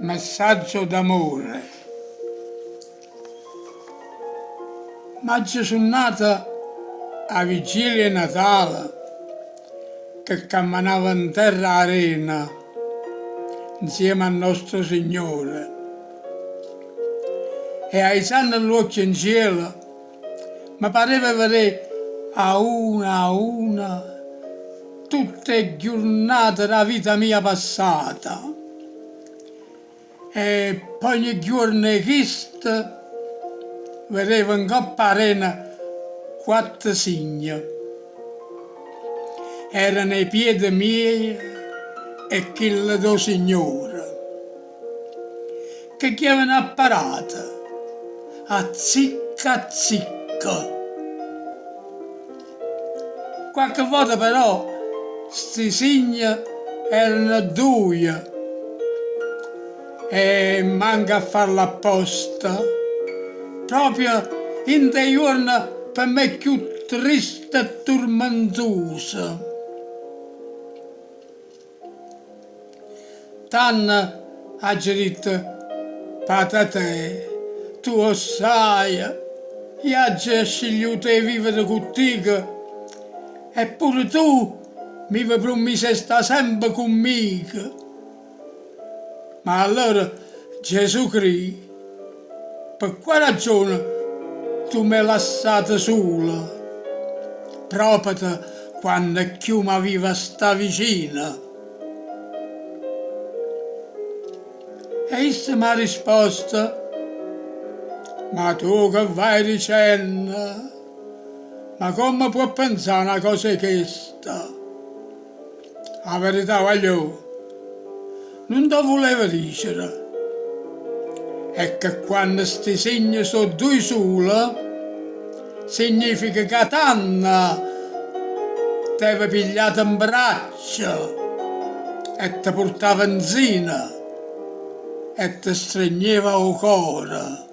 Messaggio d'amore. M'aggio sunnato 'a vigilia 'e Natale che cammenavo 'nterra 'a rena 'nzieme a Nostro Signore e aizanno ll'uocchie 'ncielo me pareva 'e vedè a una a una tutt' 'e ghiurnate d' 'a vita mia passata. E p'ogni ghiuorno 'e chisto vedevo 'ncopp' 'a rena quatto signe. Erano 'e piede mieje e chille d' 'o Signore, che ghievano apparate azzicco azzicco. Quacche vota però sti signe erano dduje e manco a farlo apposta, proprio 'int' 'e juorne pe me cchiù triste e turmentuse. Tanno aggio ditto, Patatè, tu 'o ssaje, i' aggio scigliuto 'e vivere cu tico e pure tu m'ive prummiso 'e sta sempe cu mmico. Ma allora Gesù Crì, pe qua ragione tu m'he lassato sulo, proprio quanno cchiù m'aviva sta vicino? E isso m'ha risposto, Ma tu che vai dicenno? Ma comme può penzà na cosa 'e chesta? A verità, guagliò, nun t' 'o vulevo dicere, è che quanno sti segne so' dduje sule, significa ca tanno t'eve pigliato 'mbraccio e te purtava 'nzino e te stregneva 'o core.